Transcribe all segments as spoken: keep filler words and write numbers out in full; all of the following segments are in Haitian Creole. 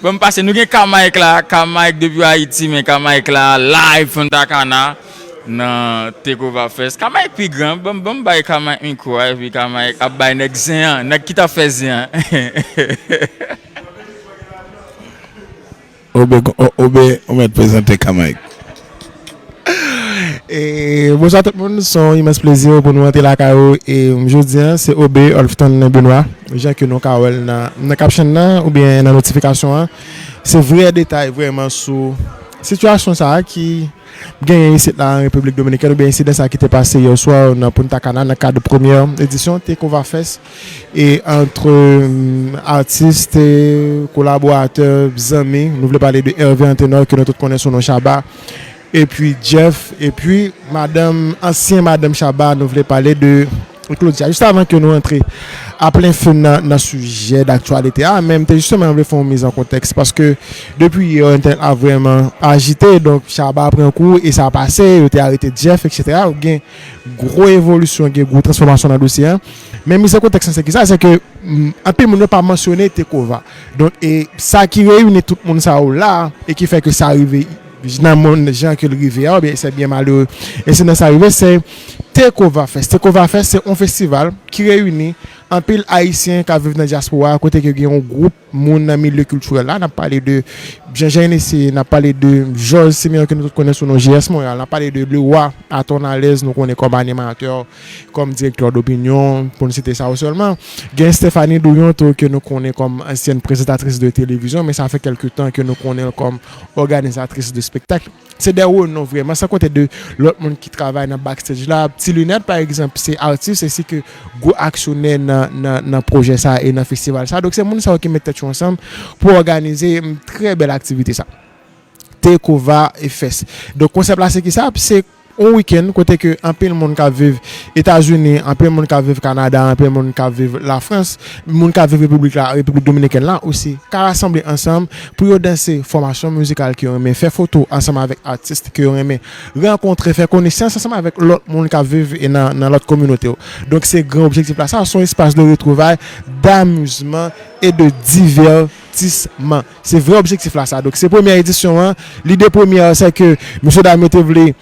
Bon, m pase, nou gen Kamayik la, Kamayik depi Ayiti, men Kamayik la, live Punta Cana, nan Tekova Fest. Kamayik pi gran, bon, bon, bay Kamayik mikwo a, epi Kamayik ap bay nèg zen an, nèg ki t ap fè zen an. Obe, o- obe, ou mèt prezante Kamayik. E, bonswa tout moun, se yon imens plezi pou nou antre lakay ou. E jodi a, se Obe Olfton Benoit, jan ke nou ka wè l nan, nan caption nan, oubyen nan notifikasyon an. Se vrè detay vrèman sou sitiyasyon sa a ki genyen isit la an Repiblik Dominikèn, oubyen ensidan sa a ki te pase yè swa nan Punta Cana nan kad premyè edisyon Tekova Fest. E antre atis, kolaboratè, zanmi, nou vle pale de Hervé Antenor, ke nou tout konnen sou non Shabba, epi Jeff, epi madanm, ansyen madanm Shabba, nou vle pale de Claudia. Jis avan ke nou antre a plen fe nan, nan sijè daktyalite a, men m te jisteman vle fè yon miz an kontèks, paske depi yè entènèt la vrèman ajite, donk Shabba pran kou e sa pase, yo te arete Jeff, eksetera. Ou gen gwo evolisyon, gen gwo transfòmasyon nan dosye a. Men miz an kontèks lan se ki sa, se ke anpil moun yo pa mansyone Tekova. Donk, e sa ki reyini tout moun sa yo la, e ki fè ke sa rive nan monn jan ke l rive a, oubyen se byen malere ensidan sa rive, se Tekova Fest. Tekova Fest se yon festival ki reyini anpil Ayisyen k ap viv nan dyaspora a, kote ke gen yon gwoup moun nan milye kiltirèl la. N ap pale de Jean Jean Hennessy, n ap pale de Georges Simeon, ke nou tout konnen sou non G S Montréal, n ap pale de Leroy Aton Alèz, nou konnen kòm animatè, kòm direktè dopinyon, pou n site sa yo sèlman. Gen Stephanie Douyon tou, ke nou konnen kòm ansyèn prezantatris de televizyon, men sa fè kèlke tan ke nou konnen l kòm òganizatris de spektak. Se de renon vrèman, san konte de lòt moun ki travay nan backstage la. Ti Linèt, pa egzanp, se atis, ensi ke gwo aksyonè nan, nan, nan pwojè sa e nan festival sa. Donk, se moun sa yo ki met tèt yo ansanm pou òganize, mm, trè bèl aktivite sa. Tekova Fest. Donk, konsèp la se ki sa? Se yon wikenn kote ke anpil moun k ap viv Etazini, anpil moun k ap viv Kanada, anpil moun k ap viv Lafrans, moun k ap viv Repiblik la, Repiblik Dominikèn la osi, ka rasanble ansanm pou yo danse fòmasyon mizikal ke yo renmen, fè foto ansanm avèk atis ke yo renmen, rankontre, fè konesans ansanm avèk lòt moun k ap viv e nan, nan lòt kominote yo. Donk, se gran objektif la. Sa, se yon espas de retrouvay, damizman e de divètisman. Se vrè objektif la sa. Donk, se premyè edisyon an. Lide premyè an, se ke mesye dam yo te vle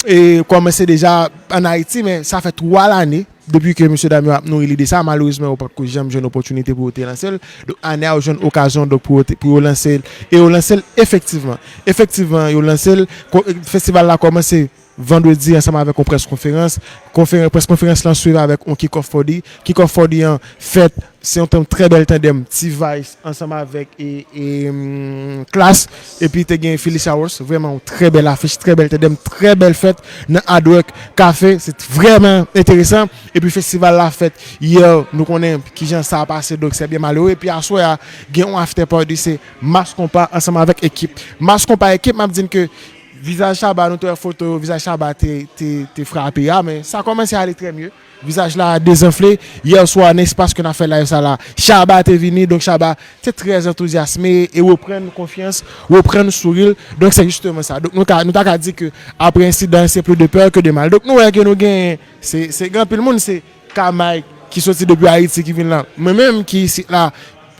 e kòmanse deja ann Ayiti, men sa fè twa lane depi ke mesye dam yo ap nouri lide sa. Malerezman, yo potko janm jwenn opòtinite pou yo te lanse l. Donk, ane a, yo jwenn okazyon, donk, pou yo te, pou yo lanse l. E yo lanse l efektivman. Efektivman, yo lanse l. Ko- Festival la kòmanse vandredi ansanm avèk yon près konferans. Konferen- près konferans lan swiv avèk yon kick-off party. Kick-off party an fèt, se yon tan trè bèl tandèm T-Vice ansanm avèk e, e, mm, Klass. Epi te gen Philly Showers, vrèman yon trè bèl afich, trè bèl tandèm, trè bèl fèt nan Hard Rock Café. Se vrèman enteresan. Epi festival la fèt yè, nou konnen kijan sa pase, donk se byen malere. Epi aswè a, gen yon after party, se Mass Konpa ansanm avèk ekip. Mass Konpa ekip, m ap di n ke vizaj Shabba, nou te wè foto, vizaj Shabba te, te, te frape a, men sa kòmanse ale trè mye. Vizaj la dezanfle. Yè swa, nan espas ke n ap fè live sa la, Shabba te vini, donk Shabba te trè antouzyasme e reprann konfyans, reprann souri l. Donk, se jisteman sa. Donk, nou ka, nou ta ka di ke apre ensidan, se plis de pè ke de mal. Donk, nou wè ke nou gen, se, se gen anpil moun, se Kamay ki soti depi Ayiti ki vin la. Mwen menm ki isit la,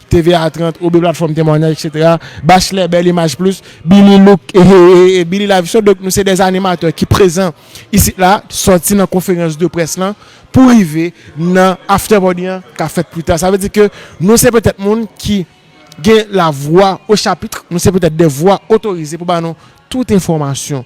T V A trant, Obe Platfòm Temwanyaj, eksetera. Bachelè, Bèl Imaj Plis, Billy Look, e, e, e, e Billy Live Show. Donk, nou se de animatè ki prezan isit la, sòti nan konferans de près lan, pou rive nan after party an, k ap fèt pli ta. Sa vle di ke nou se petèt moun ki gen la voix au chapitre, nou se petèt de vwa otorize pou ba nou tout enfòmasyon,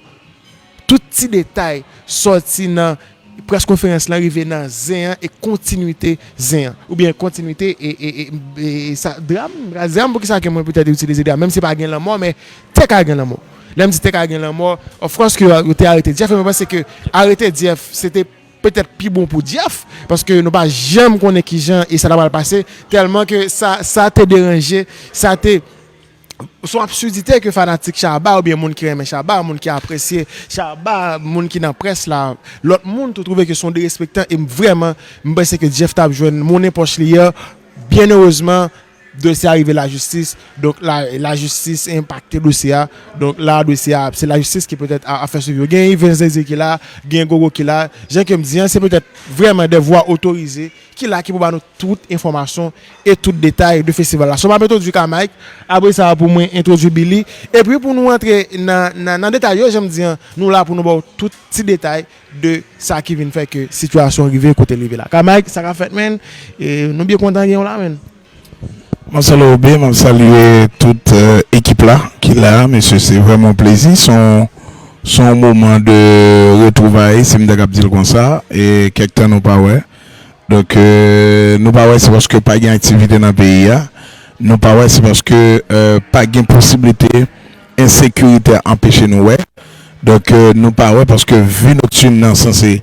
tout ti detay sòti nan près konferans lan rive nan zen an e kontinite zen an. Oubyen kontinite e, e, e, e sa, dram, dram, poukisa ke mwen petèt itilize dram, menm si pa gen lanmò, men te ka gen lanmò. Lè m di te ka gen lanmò, of course ke yo te arete Jeff, men mwen panse ke arete Jeff, se te petèt pi bon pou Jeff, paske nou pa janm konnen kijan e sa ta pral pase, tèlman ke sa, sa te deranje, sa te se yon absidite ke fanatik Shabba oubyen moun ki renmen Shabba, moun ki apresye Shabba, moun ki nan près la, lòt moun tou twouve ke se yon derespektan e m vrèman, m panse ke Jeff t ap jwenn monnen pòch li a. Byen erezman, dosye a rive lajistis, donk la, lajistis enpakte dosye a, donk la, dosye a, se lajistis ki petèt a, a fè swivi yo. Gen Yvens Désir ki la, gen Gogo ki la, jan ke m di an, se petèt vrèman de vwa otorize ki la, ki pou ba nou tout enfòmasyon e tout detay de festival la. So, m ap entwodui Kamaik, apre sa, pou mwen entwodui Billy, epi pou nou antre nan, nan, nan detay yo, jan m di an, nou la pou nou ba w tout ti detay de sa ki vin fè ke sitiyasyon rive kote l rive la. Kamaik, sa k ap fèt, menn? E nou byen kontan gen w la, menn. M ap salye w, Ben, m ap salye tout, euh, ekip la ki la, mesye, se vrèman yon plezi, se yon, se yon moman de retwouvay, si m ta kab di l konsa, e kèk tan nou pa wè. Donk, euh, nou pa wè se paske pa gen aktivite nan peyi a, nou pa wè se paske, euh, pa gen posiblite ensekirite a anpeche nou wè. Donk, euh, nou pa wè paske vi noktin nan sanse,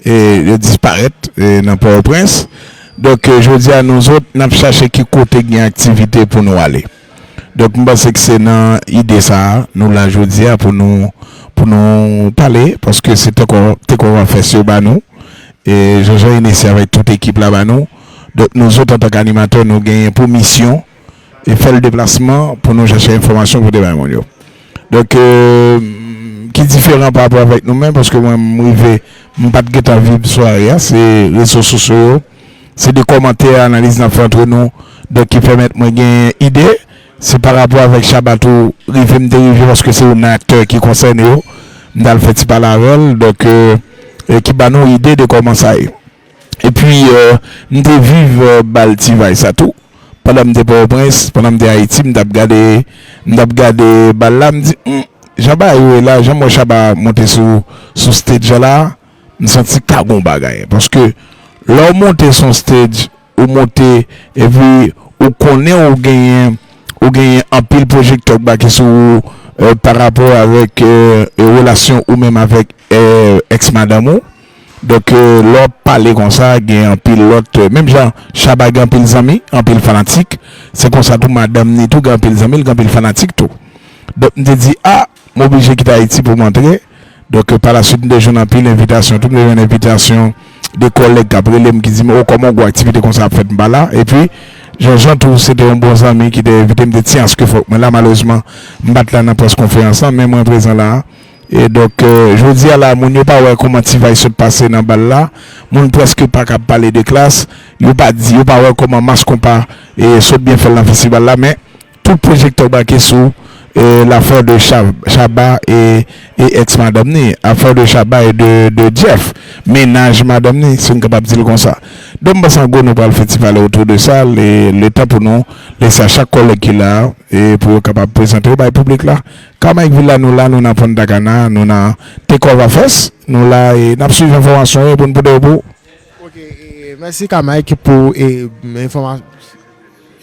e, disparèt, e, nan Pòtoprens. Donk, euh, jodi a, nou zòt, n ap chache ki kote gen aktivite pou nou ale. Donk, m panse ke se nan ide sa a, nou la jodi a pou nou, pou nou pale, paske se Take Over, Take Over Fest yo ba nou. E Jean-Jean Hennessy avèk tout ekip la ba nou. Donk, nou zòt, antanke animatè, nou genyen pou misyon e fè l deplasman pou nou chache enfòmasyon pou te bay moun yo. Donk, euh, ki diferan pa rapò avèk nou menm, paske mwen, m rive, m pa t gentan viv sware a, se rezo sosyo yo, se de kòmantè, analiz n ap fè antre nou, donk, ki pèmèt mwen gen ide, se pa rapò avèk Shabba tou, rive m te rive, paske se youn nan aktè ki konsène yo, m t al fè ti pale avè l, donk, euh, e ki ba nou ide de kòman sa ye. Epi, euh, m te viv, euh, bal T-Vice sa tou. Pandan m te Pòtoprens, pandan m te Ayiti, m t ap gade, m t ap gade bal la, m di, hmm, jan bagay yo ye la, jan m wè Shabba monte sou, sou stage la, m santi ka gon bagay. Paske lè w monte sou yon stage, ou monte, epi ou konnen ou genyen, ou genyen anpil pwojektè k brake sou ou, euh, pa rapò avèk, euh, relasyon ou menm avèk, euh, èks madanm ou. Donk, euh, lè w ap pale konsa, gen anpil lòt, euh, menm jan Shabba gen anpil zanmi, anpil fanatik, se konsa tou madanm ni tou gen anpil zanmi, l gen anpil fanatik tou. Donk, m te di, a, m oblije kite Ayiti pou m antre. Donk, euh, pa la swit, m te jwenn anpil envitasyon tou, m te jwenn envitasyon de kòlèg k ap rele m, ki di m, o, kòman w gwo aktivite konsa ap fèt, m pa la. Epi, Jean-Jean tou, se te yon bon zanmi ki te envite m, te tyen aske fòk mwen la. Malerezman, m pa t la nan près konferans lan, men mwen prezan la. E donk, euh, jodi a la, moun yo pa wè kòman T-Vice sot pase nan bal la. Moun prèske pa kab pale de Klass. Yo pa di, yo pa wè kòman Mass Konpa, e, sot byen fè l nan festival la, men tout pwojektè brake sou, e, lafè de Sha-, Shabba e, e èks madanm ni, afè de Shabba e de, de Jeff, mennaj madanm ni, si n kapab di l konsa. Donk, m panse an gwo nou pral fè ti pale otou de sa, le, le tan pou nou lese a chak kòlèg ki la, e pou yo kapab prezante yo bay piblik la. Kamaik Villa, nou la, nou nan Punta Cana, nou nan Take Over Fest, nou la e n ap swiv enfòmasyon yo pou n pote yo pou ou. Ok, e, mèsi Kamaik pou, e, enfòma-,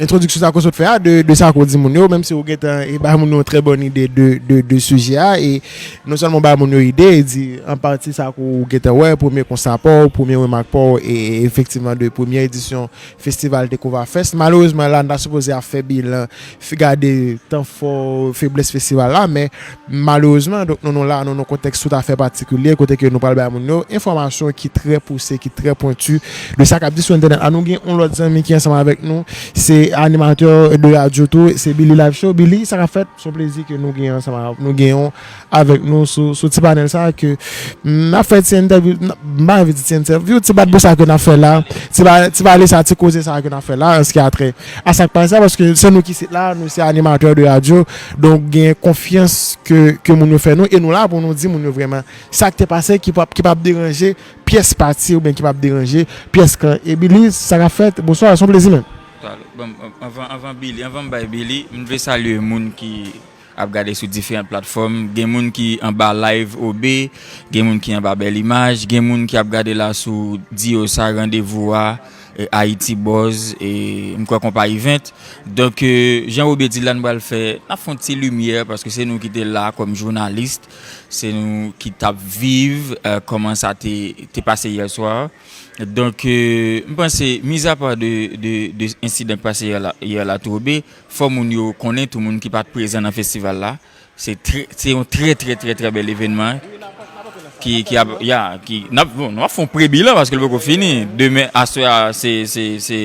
entwodiksyon sa ke w sot fè a, de, de sa ke w di moun yo, menm si w gentan, e, bay moun yo yon trè bòn ide de, de, de sijè a, e non sèlman w bay moun yo ide, e di an pati sa ke w gentan wè, premye konsta pa w, premye remak pa w, e efektivman de premyè edisyon festival Take Over Fest. Malerezman, la, n ta sipoze ap fè bilan, fi-, gade tan fò, feblès festival la, men malerezman, donk, nou, nou la, nou, nan kontèks toutafè patikilye, kote ke nou pral bay moun yo enfòmasyon ki trè pouse, ki trè pwenti de sa k ap di sou entènèt la. Nou gen yon lòt zanmi ki ansanm avèk nou, se animatè de radyo tou, se Billy Live Show. Billy, sa k ap fèt? Se yon plezi ke nou gen ansanm avèk nou, gen yon avèk nou sou, sou ti panèl sa ke n ap fè ti entèvyou, n ap, m pa anvi di ti entèvyou, ti bat bouch sa ke n ap fè la, ti ba, ti pale sa, ti koze sa ke n ap fè la, an se ki a trè a sa k pase la, paske se nou ki sit la, nou se animatè de radyo, donk gen konfyans ke, ke moun yo fè nou, e nou la pou nou di moun yo vrèman sa k te pase, ki p ap, ki p ap deranje pyès pati oubyen ki p ap deranje pyès kan. E Billy, sa k ap fèt? Bonswa, se yon plezi, menn. Bon, anvan, anvan Billy, anvan m bay Billy, m vle salye moun ki ap gade sou diferan platfòm. Gen moun ki anba live O B, gen moun ki anba Bèl Imaj, gen moun ki ap gade la sou Diosa, Randevou a, e, Haiti Buzz, e, m kwè Konpa Event. Donk, e, jan Obe di la, n pral fè, n ap fè yon ti limyè, paske se nou ki te la kòm jounalis, se nou ki t ap viv, e, kòman sa te, te pase yè swa. Donk, e, m panse, mizapa de, de, de ensidan k pase yè la, yè la tou, Obe, fò moun yo konnen, tou moun ki pa t prezan nan festival la, se trè, se yon trè, trè, trè, trè bèl evènman. ki, ki ap, ya, ki, n ap, bon, nou ap fè yon pre-bilan paske l poko fini. Demen, aswè a, se, se, se,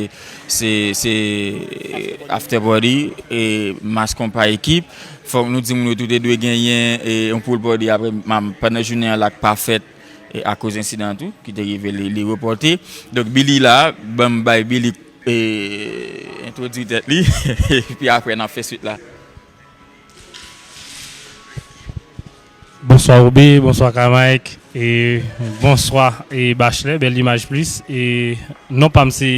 se, se after party, e match konpa ekip. Fòk nou di moun yo tou te dwe genyen, e, yon pool party apre, ma-, pandan jounen an la k pa fèt, e, akoz ensidan an tou, ki te rive li, li repòte. Donk, Billy la, ban m bay Billy, e, entwodui tèt li, epi apre n ap fè swit la. Bonswa Obe, bonswa Kamaik, e bonswa e Bachelè, Bèl Imaj Plis. E non pa m se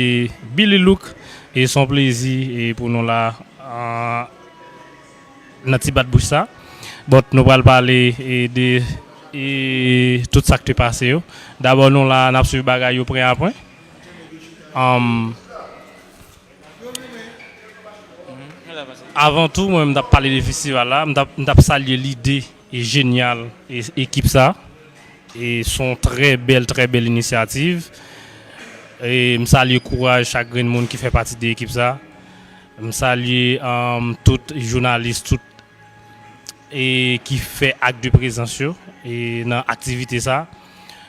Billy Look, e se yon plezi e pou nou la, ah, nan ti bat bouch sa. But nou pral pale e de e tout sa k te pase yo. Dabò nou la, n ap swiv bagay yo pwen a pwen. Um, Avan tou, mwen, m t ap pale de festival la, m t ap, m t ap salye lide e jenyal e ekip sa. E se yon trè bèl, trè bèl inisyativ. E m salye kouraj chak grenn moun ki fè pati de ekip sa. M salye, um, tout jounalis, tout e ki fè ak de prezans yo e nan aktivite sa.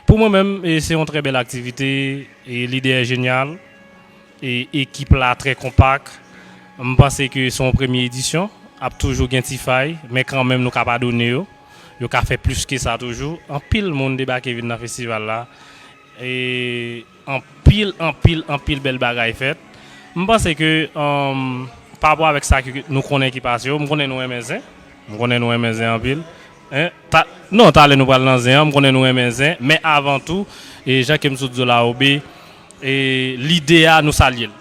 Pou mwen menm, e se yon trè bèl aktivite, e lide a jenyal, e ekip la trè konpak. M panse ke se yon premye edisyon, ap toujou gen ti fay, men kanmenm nou ka padone yo. Yo ka fè plis ke sa toujou. Anpil moun debake vin nan festival la. E anpil, anpil, anpil bèl bagay fèt. M panse ke, um, pa rapò avèk sa ke nou konnen ki pase yo, m konnen nou renmen zen. M konnen nou renmen zen anpil. En, ta, non, talè nou pral nan zen an, m konnen nou renmen zen. Men avan tou, e jan ke m sot di w la, Obe, e lide a, nou salye l.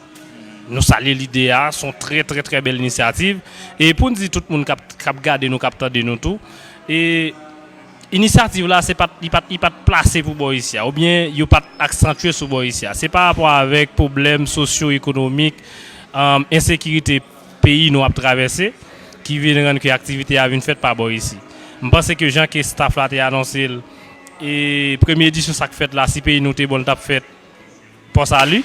Nou salye lide a, se yon trè, trè, trè bèl inisyativ. E pou n di tout moun k ap, k ap gade nou, k ap tande nou tou, e inisyativ la, se pa t, li pa t, li pa t plase pou bò isi a, oubyen yo pa t aksantye sou bò isi a. Se pa rapò avèk pwoblèm sosyo-ekonomik, um, ensekirite peyi nou ap travèse, ki vin rann ke aktivite a vin fèt pa bò isi. M panse ke jan ke staff la te anonse l, e premye edisyon sa k fèt la, si peyi nou te bon, l t ap fèt Pòsali.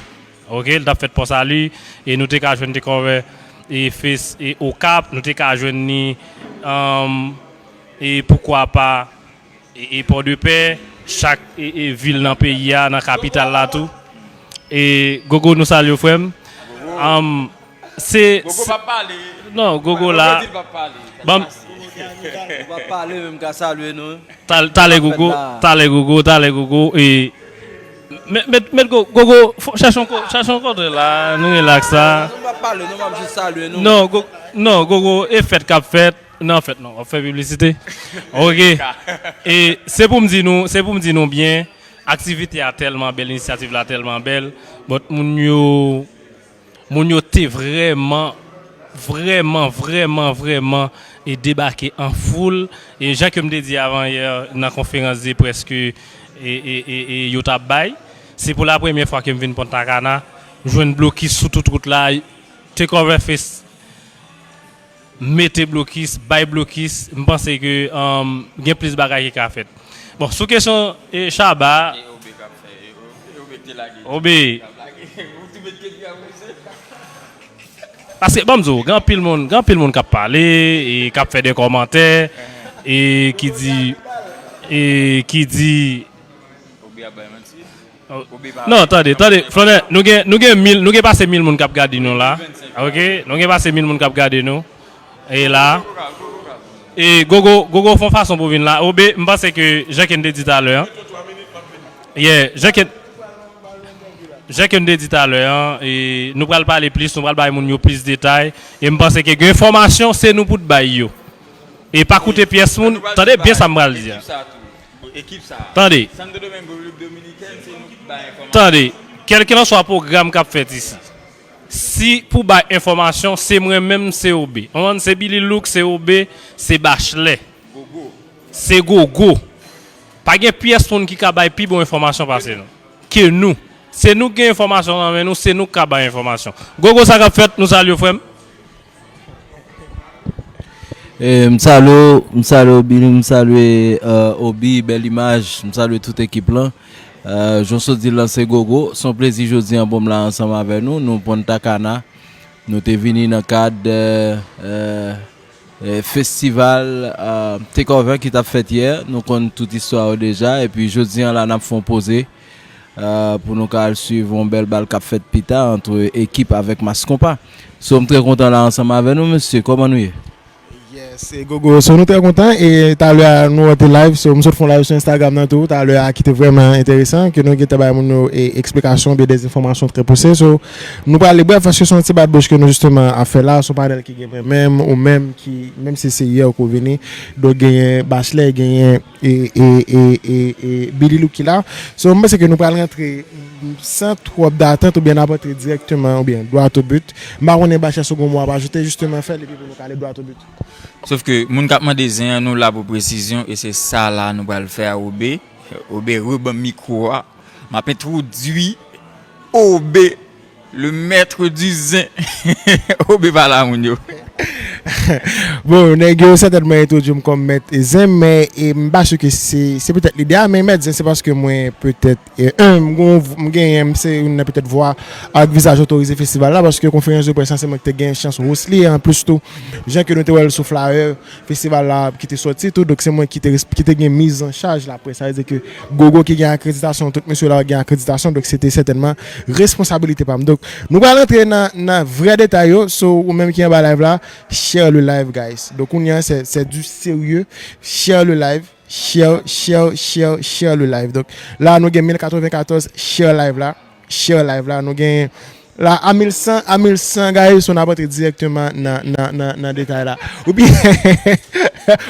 Oke, l t ap fèt Pòsali, e nou te ka jwenn te kòvè e fes e Okap, nou te ka jwenn ni, um, e poukwa pa, e, e Pòdepè, chak e, e vil nan peyi a, nan kapital la tou. E Gogo, nou salye w, frè m. Um, se, Gogo se- pa pale. Non, Gogo la. Gogo di l pa pale. Ban m- Ou pa pale menm ka salye nou. Tal-, talè Gogo, talè Gogo, talè Gogo, e met, met, met Go-, Gogo, fò, chèche yon ko-, chèche yon kote la, nou relaks la. Nou pa pale, nou pa jis salye nou. Non, Go-, non, Gogo, e fèt k ap fèt. Non, fèt non, w ap fè piblisite. Oke. E se pou m di nou, se pou m di nou byen, aktivite a tèlman bèl, inisyativ la tèlman bèl, but moun yo, moun yo te vrèman, vrèman, vrèman, vrèman e debake an foul. E jan ke m te di avan yè nan konferans de près ke e, e, e, e yo t ap bay, se pou la premyè fwa ke m vin Punta Cana, m jwenn blokis sou tout wout la, take over face, mete blokis, bay blokis, m panse ke, um, gen plis bagay ki ka fèt. Bon, sou kesyon e Shabba, e Obe k ap fè, e O-, e Obe k te lage. Obe. K ap lage. Ou tou met kèk grenn pou misye. Paske, ban m di w, gen anpil moun, gen anpil moun k ap pale, e k ap fè de kòmantè, e ki di, e ki di, Obe ap bay manti. Non, tande, tande, Flannè, nou gen, nou gen mil, nou gen pase mil moun k ap gade nou la. Oke? Nou gen pase mil moun k ap gade nou. E la. E Gogo, Gogo fè yon fason pou vin la. Obe, m panse ke, jan ke n te di talè an. Yeah, jan ke, jan ke n te di talè an, e nou pral pale plis, nou pral bay moun yo plis detay. E m panse ke gen enfòmasyon, se nou pou t bay yo. E pa koute pyès moun. Tande byen sa m pral di a. Ekip sa a tou. Ekip sa a. Tande. Santo Domingo, Repiblik Dominikèn, se nou ki bay enfòmasyon. Tande. Kèlkelanswa pwogram k ap fèt isi, si pou bay enfòmasyon, se mwen menm, se Obe. Ou konprann? Se Billy Look, se Obe, se Bachelè. Gogo. Se Gogo. Pa gen pyès moun ki ka bay pi bon enfòmasyon pase nou. Ke nou. Se nou ki gen enfòmasyon nan men nou, se nou k ka bay enfòmasyon. Gogo, sa k ap fèt, nou salye w, frè m. E, m salye w, m salye w, Billy, m salye, euh, Obi, Bèl Imaj, m salye tout ekip lan. Euh, jan w sot di l lan, se Gogo. Se yon plezi jodi an pou m la ansanm avè nou. Nou Punta Cana. Nou te vini nan kad, euh, euh, eh, festival eh, Take Over ki t ap fèt yè. Nou konn tout istwa yo deja. Epi jodi an la, n ap fè yon poze eh, pou nou ka al swiv yon bèl bal k ap fèt pita ant Ekip avèk Mass Konpa. So, m trè kontan la ansanm avè nou, mesye. Kòman nou ye? Yes, e Gogo. So, nou trè kontan. E talè a, nou te live. So, m sot fè yon live sou Instagram nan tou. Talè a, ki te vrèman enteresan. Ke nou gentan bay moun yo e, eksplikasyon, oubyen de enfòmasyon trè pouse. So, nou prale brèf, paske se yon ti bat bouch ke nou, jisteman, ap fè la. Se yon panèl ki gen mwen menm, ou menm, ki, menm si se yè ou ko vini. Donk, genyen Bachelet, genyen e, e, e, e, e Billy Lucky la. So, m panse ke nou pral rantre san twòp datant oubyen n ap rantre dirèkteman oubyen dwa o but. M pa konnen Bachelet si w gen yon mo ap ajoute, jisteman, fè l epi pou nou ka ale dwa o but. Sof ke moun k ap mande zen an, nou la pou presizyon e se sa la nou pral fè a Obe. Obe reban mikwo a. M ap entwodui Obe, le maître du zen. Obe pa la moun yo. Bon, nèg yo sètènman entwodui m kòm mèt zen, men e, m pa si ke se, se petèt lide a, men mèt zen se paske mwen petèt, e, m gon, m genyen, m se youn nan petèt vwa ak vizaj otorize festival la, paske konferans de près la se mwen ki te gen chans host li, e anplis tou, jan ke nou te wè l sou flyer, festival la ki te sòti tou, donk se mwen ki te, ki te gen miz an chaj laprès. Sa vle di ke Gogo ki gen akreditasyon, tout mesye la gen akreditasyon, donk se te sètènman responsabilite pa m. Donk, nou pral rantre nan, nan vrè detay yo, so ou menm ki anba live la, share le live, guys. Donk, kounye a, c'est, c'est du sérieux, share le live, share, share, share, share le live. Donk, la, nou gen mil katrevenkatòz share live la, share live la, nou gen la, a mil san, a mil san, guys, so n ap antre dirèkteman nan, nan, nan, nan detay la. Oubyen,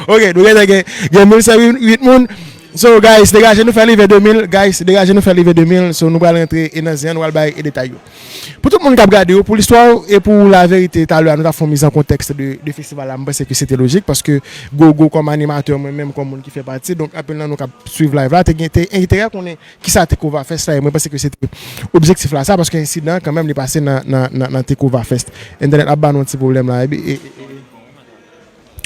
ok, nou gen, gen, gen mil san uit moun. So, guys, degaje nou fè rive de mil, guys, degaje nou fè rive de mil, so nou pral rantre e nan zen an, nou pral bay e detay yo. Pou tout moun k ap gade yo, pou listwa yo e pou laverite, talè a, nou t ap fè yon miz an kontèks de, de festival la, m panse ke se te lojik, paske Gogo kòm animatè, mwen menm kòm moun ki fè pati, donk anpil nan nou k ap swiv live la, te gen, te enterè konnen kisa Take Over Fest la, e mwen panse ke se te objektif la sa, paske ensidan kanmenm li pase nan, nan, nan, nan Take Over Fest. Entènèt ap ba nou yon ti pwoblèm la. E, e, e, e.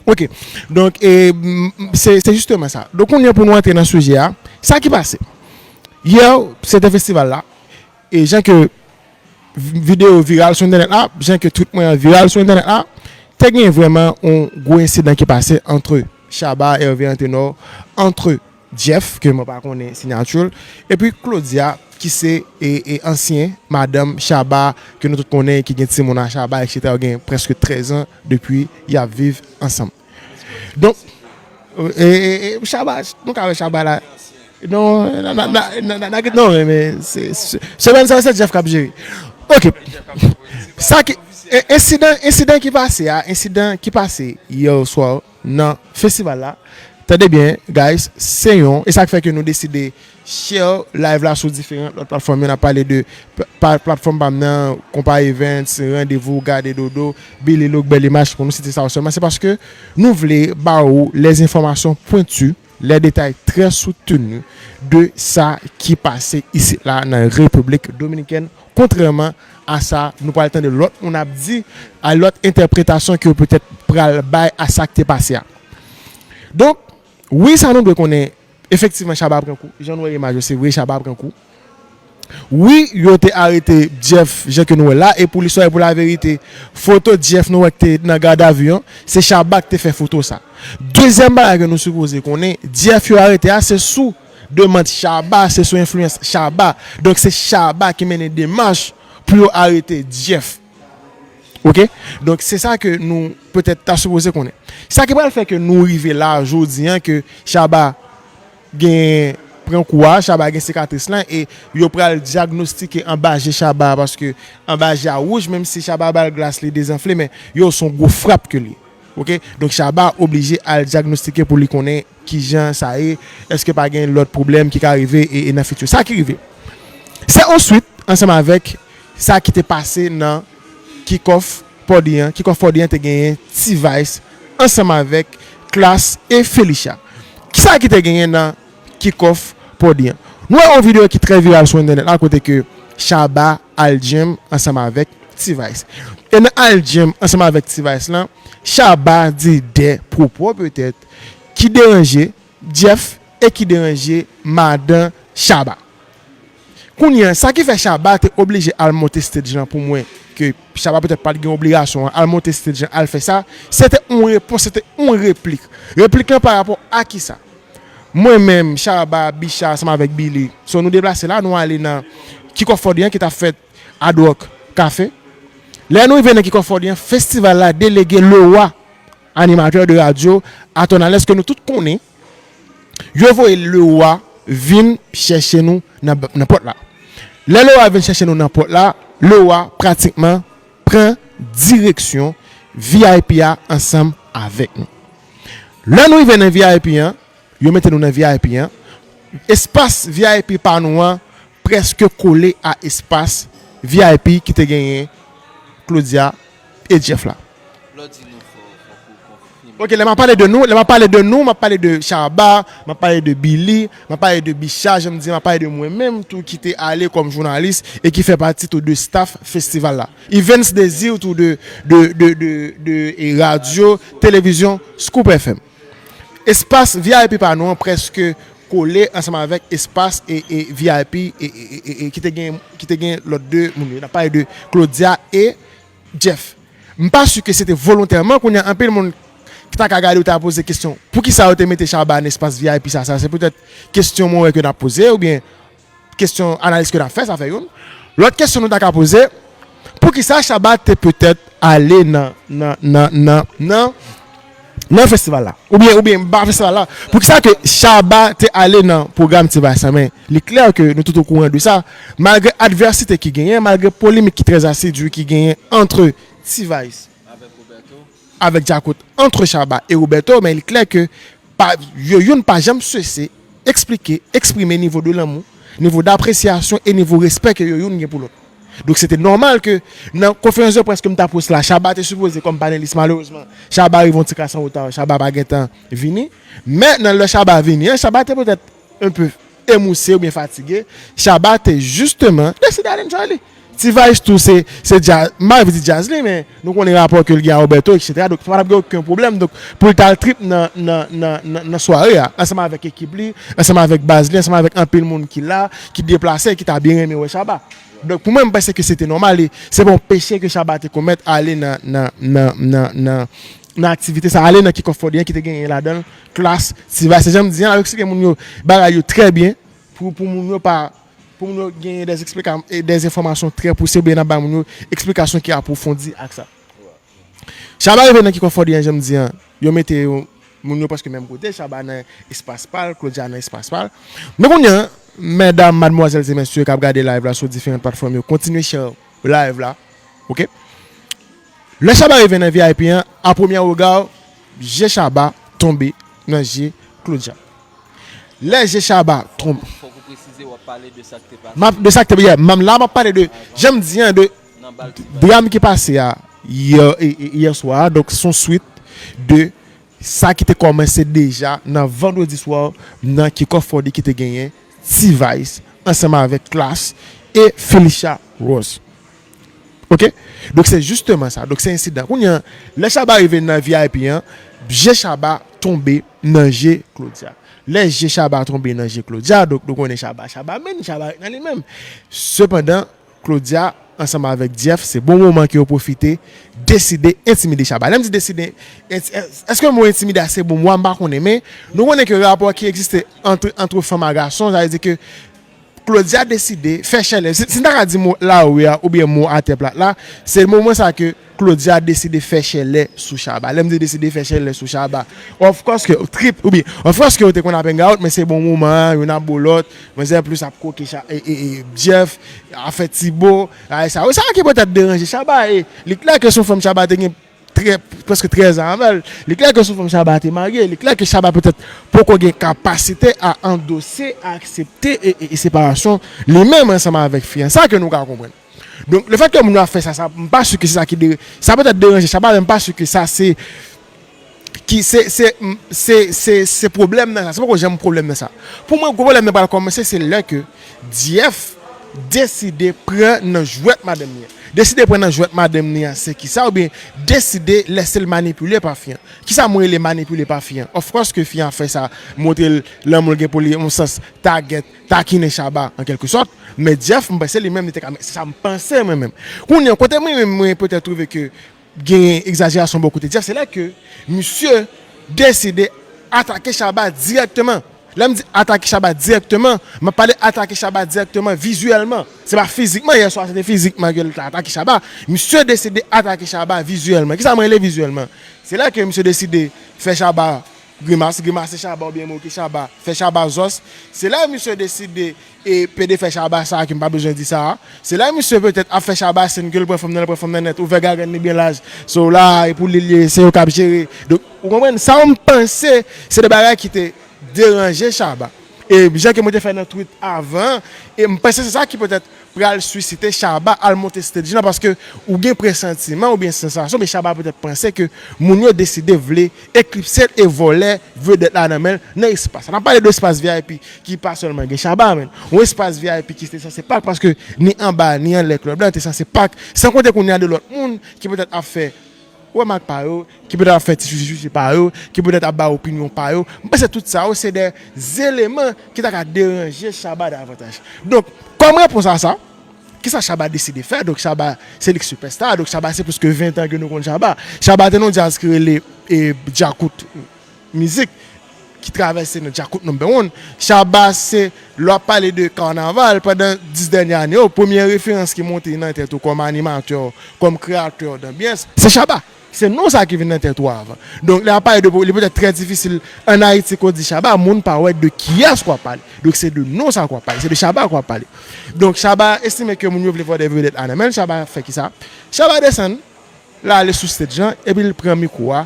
Ok. Donk, e, m, m, se, se jisteman sa. Donk, kounye a pou nou antre nan sijè a, sa ki pase? Yè, se te festival la. E jan ke vi-, videyo viral sou entènèt la, jan ke tweet mwen an viral sou entènèt la, te gen vrèman yon gwo ensidan ki pase ant Shabba, Hervé Antenor, ant Jeff, ke mwen pa konnen siyati l, epi Claudia, ki se, e, e ansyen madanm Shabba, ke nou tout konnen, ki gen timoun a Shabba, etsetera. Yo gen prèske trèz an depi y ap viv ansanm. Donk, e, e, e, Shabba, nou ka wè Shabba la. Non, na, na, na, na, na, na, non, men, men, se, se, semèn sa, se Jeff k ap jere. Ok. Sa ki, e, ensidan, ensidan ki pase a, ensidan ki pase yè swa nan festival la, tande byen, guys, se yon, e sa k fè ke nou deside share live la sou diferan lòt platfòm yo. N ap pale de pla-, pla-, platfòm pa m nan, Konpa Events, Randevou, Gade Dodo, Billy Look, Bèl Imaj, pou nou site sa yo sèlman. Se paske nou vle ba ou lèzenfòmasyon pwenti, lè detay trè soutni de sa ki pase isit la nan Repiblik Dominikèn, kontrèman a sa nou pral tande lòt moun ap di, a lòt entèpretasyon ke yo petèt pral bay a sa k te pase a. Donk, wi, sa nou dwe konnen, efektivman, Shabba pran kou. Jan nou wè imaj yo, se vre, Shabba pran kou. Wi, yo te arete Jeff, jan ke nou wè la, e pou listwa e pou laverite, foto Jeff nou wè ki te nan gadavi an, se Shabba ki te fè foto sa. Dezyèm bagay ke nou sipoze konnen, Jeff yo arete a, se sou demann Shabba, se sou enfliyans Shabba. Donk, se Shabba ki mennen demach pou yo arete Jeff. Ok? Donk, se sa ke nou petèt ta sipoze konnen. Sa ki pral fè ke nou rive la jodi an, ke Shabba gen pran kou a, Shabba gen sikatris lan, e yo pral dyagnostike anba je Shabba, paske anba je a wouj, menm si Shabba ba l glas li dezanfle, men yo, se yon gwo frap ke li ye. Ok? Donk, Shabba oblije al dyagnostike pou li konnen kijan sa ye, èske pa gen lòt pwoblèm ki ka rive e, e nan fiti. Sa ki rive? Se answit, ansanm avèk sa ki te pase nan Kick Off Party an, Kick Off Party an te genyen T-Vice ansanm avèk Klass e Felicia. Kisa ki te genyen nan Kick Off Party an? Nou wè yon videyo ki trè viral sou entènèt la, kote ke Shabba al gym ansanm avèk T-Vice. E nan al gym ansanm avèk T-Vice lan, Shabba di de pwopo petèt ki deranje Jeff e ki deranje madan Shabba. Kounye a, sa ki fè Shabba te oblije al monte stage lan pou mwen, ke Shabba petèt pa t gen obligasyon an, al monte stage lan, al fè sa, se te yon repons, se te yon replik. Replik lan pa rapò a kisa? Mwen menm, Shabba, Bicha, ansanm avèk Billy, so nou deplase la, nou ale nan Kick Off forty-one ki t ap fèt Hard Rock Café. Lè nou rive nan Kick Off forty-one, festival la delege le roi animatè de radyo a Tonales ke nou tout konnen, yo voye le roi vin chèche nou nan, nan pòt la. Lè le roi vin chèche nou nan pòt la, le roi pratikman pran direksyon V I P a ansanm avèk nou. Lè nou rive nan V I P an, yo mete nou nan V I P an. Espas V I P pa nou an prèske kole a espas V I P ki te genyen Claudia e Jeff la. Lè w di nou, fò, fò pou konfime. Ok, lè m ap pale de nou, lè m ap pale de nou, m ap pale de Shabba, m ap pale de Billy, m ap pale de Bicha, jan m di, m ap pale de mwen menm tou ki te ale kòm jounalis e ki fè pati tou de staff festival la. Evans Désir tou de, de, de, de, de, e radyo, televizyon, Scoop F M. Espas V I P pa nou an prèske kole ansanm avèk espas e, e V I P e, e, e, e, e ki te gen, ki te gen lòt de moun yo. N ap pale de Claudia e Jeff. M pa si ke se te volontèman, kounye a anpil moun ki ta ka gade yo ta poze kesyon, poukisa yo te mete Shabba nan espas V I P sa, sa se petèt kesyon mwen wè ke n ap poze, oubyen kesyon analiz ke n ap fè, sa fè youn. Lòt kesyon nou ta ka poze, poukisa Shabba te petèt ale nan, nan, nan, nan, nan, nan festival la? Oubyen, oubyen, ba festival la. Poukisa ke Shabba te ale nan pwogram T-Vice la? Men li klè ke nou tout okouran de sa. Malgre advèsite ki genyen, malgre polemik ki trè asidi ki genyen antre T-Vice avèk Djakout, antre Shabba e Roberto, men li klè ke pa, yo youn pa janm sese eksplike, eksprime nivo de lanmou, nivo d'apresyasyon e nivo respè ke yo youn gen pou lòt. Donk, se te nòmal ke nan konferans de près ke m t ap post la, Shabba te sipoze kòm panelis, malerezman, Shabba rive yon ti kras an reta, Shabba pa gentan vini. Men, nan lè Shabba vini an, Shabba te petèt un peu emouse oubyen fatige, Shabba te jisteman deside ale enjoy li. T-Vice tou se, se djaz, m pa anvi di djaz li, men nou konnen rapò ke l gen a Roberto, et cetera. Donk, pa t ap gen okenn pwoblèm. Donk, pou l t al trip nan, nan, nan, nan, nan sware a, ansanm avèk ekip li, ansanm avèk baz li, ansanm avèk anpil moun ki la, ki deplase, ki ta byen renmen wè Shabba. Donk, pou mwen, m panse ke se te nòmal. E se pa yon peche ke Shabba te komèt ale nan, nan, nan, nan, nan, nan aktivite sa, ale nan Kick Off forty-one ki te genyen ladan l Klass, T-Vice. Se jan m di an, l ap eksplike moun yo bagay yo trè byen, pou, pou moun yo pa, pou moun yo genyen dè eksplika-, e dè enfòmasyon trè pouse, oubyen n ap bay moun yo eksplikasyon ki apwofondi ak sa. Shabba rive nan Kick Off forty-one, jan m di an, yo mete yo, moun yo prèske menm kote, Shabba nan espas pa l, Claudia nan espas pa l. Men kounye a, medam, madmwazèl e mesye k ap gade live la sou diferan platfòm yo, kontinye share live la, ok? Lè Shabba rive nan V I P an, a premye rega, je Shabba tonbe nan je Claudia. Lè je Shabba tonbe. Fòk ou presize w ap pale de sa k te pase. M ap, de sa k te, yeah, m, la m ap pale de, jan m di an, de dram ki pase a, yè, e, e, yè swa a, donk, se yon swit de sa ki te kòmanse deja nan vandredi swa nan Kick Off forty ki te genyen T-Vice ansanm avèk Klass e Felicia Rose. Ok? Donk, se jisteman sa. Donk, se ensidan. Kounye a, lè Shabba rive nan V I P an, je Shabba tonbe nan je Claudia. Lè je Shabba tonbe nan je Claudia, donk, nou konnen Shabba, Shabba menm, Shabba ret nan li menm. Sepandan, Claudia, ansanm avèk Jeff, se bon moman ke yo pwofite, deside entimide Shabba. Lè m di deside, enti-, èske mo entimide a se bon mo a, m pa konnen, men nou konnen ke rapò ki egziste ant, ant fanm a gason, sa vle di ke Claudia deside fè chèlè. Si, si n ta ka di mo lari a oubyen mo atè plat la, se moman sa ke Claudia deside fè chèlè sou Shabba. Lè m di deside fè chèlè sou Shabba, of course ke trip, oubyen, of course ke yo te konn ap hang out, men se bon moman an, youn ap bo lòt, manzè plis ap koke Sha-, e, e, e, Jeff, ap fè ti bo, bagay sa yo. Sa ki petèt deranje Shabba, e li klè ke se yon fanm Shabba te gen trè, prèske trèz an avè l. Li klè ke se yon fanm Shabba te marye, li klè ke Shabba petèt poko gen kapasite a andose, a aksepte e, e, e separasyon li menm ansanm avèk fi an. Sa ke nou ka konprann. Donk, lefètke moun yo ap fè sa, sa, m pa si ke se sa ki de-, sa petèt deranje Shabba, men m pa si ke sa se, ki se, se, se, se, se pwoblèm nan sa. Se poko janm pwoblèm nan sa. Pou mwen, gwo pwoblèm nan pral kòmanse, se lè ke Jeff deside pran nan jwèt madanm li an. Deside pran nan jwèt madanm li an, se kisa? Oubyen deside lèse l manipile pa fi an. Kisa mwen rele manipile pa fi an? Of course ke fi an fè sa, montre l lanmou l gen pou li, yon sans, target, takinen Shabba, an kèlke sòt. Men Jeff, m panse li menm, li te ka, se sa m panse mwen menm. Kounye a, kote mwen menm, mwen petèt twouve ke gen egzajerasyon bò kote Jeff, se lè ke misye deside atake Shabba dirèkteman. Lè m di atake Shabba dirèkteman, m ap pale atake Shabba dirèkteman vizyèlman. Se pa fizikman, yè swa se te fizikman ke l ta atake Shabba. Misye deside atake Shabba vizyèlman. Kisa mwen rele vizyèlman? Se lè ke misye deside fè Shabba grimas, grimase Shabba oubyen moke Shabba, fè Shabba zòs. Se lè misye deside e pede fè Shabba sa a ke m pa bezwen di sa a. Se la misye petèt ap fè Shabba sen ke l pran fanm nan, l pran fanm nan nèt, ouvè gagann li byen laj. So la, e pou li l ye, se yo k ap jere. Donk, ou konprann? Sa a m panse, se de bagay ki te deranje Shabba. E jan ke mwen te fè nan tweet avan, e m panse se sa ki petèt pral sisite Shabba al monte stage lan, paske ou gen presantiman oubyen sansasyon, men Shabba petèt panse ke moun yo deside vle eklipse l e vòlè vedèt la nan men l nan espas. N ap pale de espas V I P ki pa sèlman gen Shabba, men yon espas V I P ki te sanse pak, paske ni anba, ni anlè klèb la te sanse pak, san konte kounye a de lòt moun ki petèt ap fè remake pa yo, ki petèt ap fè ti swichi swichi pa yo, ki petèt ap ba opinyon pa yo. M panse tout sa yo se de eleman ki ta ka deranje Shabba davantaj. Donk, kòm repons a sa, kisa Shabba deside fè? Donk, Shabba se li k sipèsta, donk Shabba se plis ke ven tan ke nou konn Shabba. Shabba te nan yon djaz ki rele e, Djakout Mizik, ki travèse nan Djakout number one. Shabba se, lè w ap pale de kanaval, pandan dis dènye ane yo, premye referans ki monte nan tèt ou kòm animatè, kòm kreyatè danbyans, se Shabba. Se non sa ki vin nan tèt ou avan. Donk, lè w ap pale de, li petèt trè difisil ann Ayiti ke w di Shabba, moun pa wè de kiyès ke w ap pale. Donk, se de non sa ke w ap pale, se de Shabba ke w ap pale. Donk, Shabba estime ke moun yo vle vòlè vedèt la nan men l, Shabba fè kisa? Shabba desann, l ale sou stage lan, epi l pran mikwo a.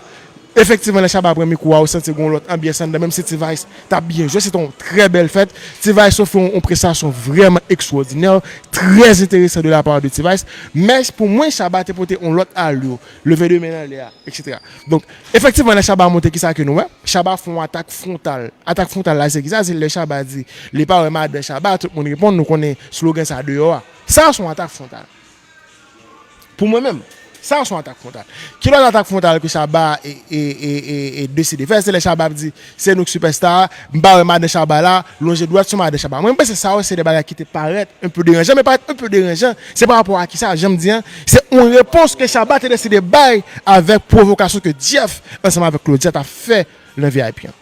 Efektivman, lè Shabba pran mikwo a, ou santi gen yon lòt anbyans anndan, menm si T-Vice t ap byen jwe, se te yon trè bèl fèt. T-Vice ofri yon, yon prestasyon vrèman ekstwòdinè, trè enteresan de la part de T-Vice. Men, pou mwen, Shabba te pote yon lòt alyo, leve de men nan lè a, et cetera. Donk, efektivman, lè Shabba monte, kisa ke nou wè? Shabba fè yon atak fwontal. Atak fwontal la, se kisa? Se lè Shabba di, li pa wè madan Shabba, tout moun reponn, nou konnen slogan sa deyò a. Sa, se yon atak fwontal. Pou mwen menm, sa se yon atak fwontal. Ki lòt atak fwontal ke Shabba e, e, e, e, e deside fè? Se lè Shabba ap di, se nou k sipèsta a, m pa wè madan Shabba la, lonje dwèt sou madan Shabba. Mwen, m panse sa yo se de bagay ki te parèt un peu deranjan, men parèt un peu deranjan, se pa rapò a kisa, jan m di an, se yon repons ke Shabba te deside bay avèk pwovokasyon ke Jeff ansanm avèk Claudia t ap fè nan V I P an.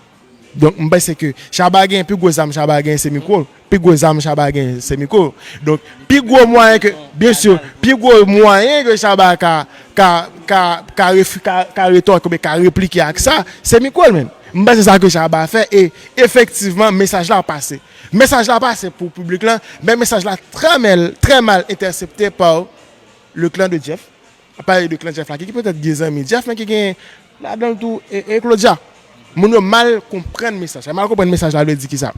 Donk, m panse ke Shabba gen, pi gwo zam Shabba gen, se mikwo. Pi gwo zam Shabba gen, se mikwo. Donk, pi gwo mwayen ke, byen si, pi gwo mwayen ke Shabba ka, ka, ka, ka, refi, ka, ka retòke oubyen ka replike ak sa, se mikwo l menm. M panse sa ke Shabba fè, e efektivman, mesaj la pase. Mesaj la pase pou piblik lan, men mesaj la trè mal, trè mal entèsepte pa le clan de Jeff. Ap pale de clan Jeff la, ki, ki petèt gen zanmi Jeff, men ki gen ladan l tou e, e Claudia. Moun yo mal konprann mesaj la. Mal konprann mesaj la vle di kisa?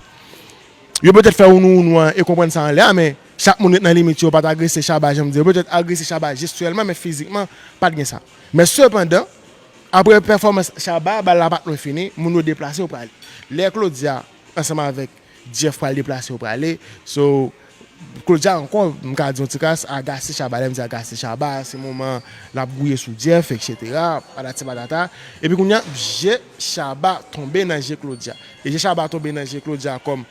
Yo petèt fè wounou wounou an e konprann sa anlè a, men chak moun ret nan limit yo, yo pa t agrese Shabba jan m di. Yo petèt agrese Shabba jestyèlman, men fizikman, pa t gen sa. Men sepandan, apre pèfòmans Shabba, bal la pa t lwen fini, moun yo deplase, yo prale. Lè Claudia, ansanm avèk Jeff pral deplase, yo prale. So, Claudia ankò, m ka di yon ti kras, agase Shabba. Lè m di agase Shabba, se moman l ap gouye sou Jeff, et cetera, patati patata. Epi kounye a, je Shabba tonbe nan je Claudia. E je Shabba tonbe nan je Claudia kòm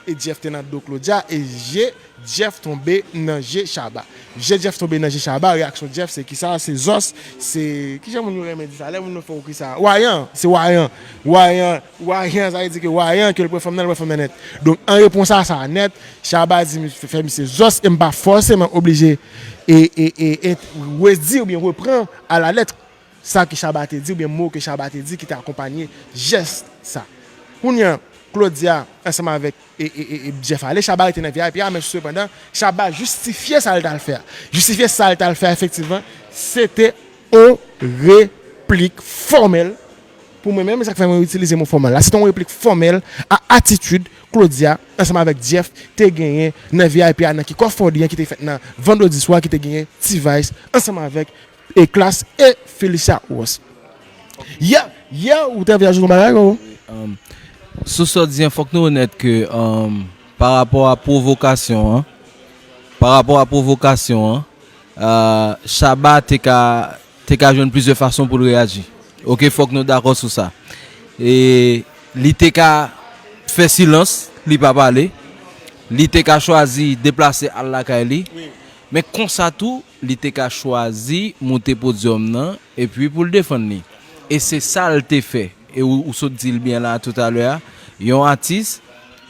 e Jeff te nan do Claudia, e je Jeff tonbe nan je Shabba. Je Jeff tonbe nan je Shabba, reyaksyon Jeff se kisa? Se zòs, se, kijan moun yo renmen di sa? Lè moun yo fè w kisa? Wayan, se wayan. Wayan, wayan, sa vle di ke wayan, ke l pran fanm nan, l pran fanm nan nèt. Donk, an repons a sa nèt, Shabba di, "M fè misye zòs e m pa fòseman oblije e, e, e, e redi oubyen repran alalèt sa ke Shabba te di oubyen mo ke Shabba te di ki te akonpanye jès sa." Kounye a, Claudia, ansanm avèk e, e, e, e Jeff ale, Shabba rete nan V I P a, men sepandan, Shabba jistifye sa l t al fè a. Jistifye sa l t al fè a, efektivman, se te yon replik fòmèl. Pou mwen menm, e sa k fè mwen itilize mo fòmèl la, se te yon replik fòmèl a atitid Claudia ansanm avèk Jeff te genyen nan V I P a, nan kikòf fondi an ki te fèt nan vandredi swa, ki te genyen T-Vice ansanm avèk e Klass e Felicia Ross. Yeah, yeah, ou te anvi ajoute yon bagay, Koko? Um, sou sa w di an, fòk nou onèt ke um, pa rapò a pwovokasyon an, Pa rapò a pwovokasyon an, euh, Shabba te ka, te ka jwenn plizyè fason pou l reyaji. Oke, fòk nou dakò sou sa. E li te ka fè silans, li pa pale. Li te ka chwazi deplase al lakay li. Men konsa tou, li te ka chwazi moute podyòm nan, epi pou l defann li. E se sa l te fè. E ou, ou sot di l byen la toutalè a, yon atis,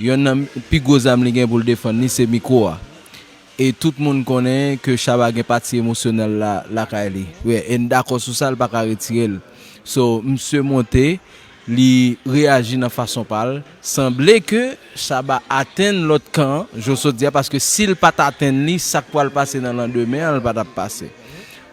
yonn nan pi gwo zam li gen pou l defann li, se mikwo a. E tout moun konnen ke Shabba gen pati emosyonèl la lakay li. Wi, e n dakò sou sa, l pa ka retire l. So, misye monte, li reyaji nan fason pa l. Sanble ke Shabba atenn lòt kan an, jan w sot di a, paske si l pa t atenn li, sa k pral pase nan landemen an, l pa t ap pase.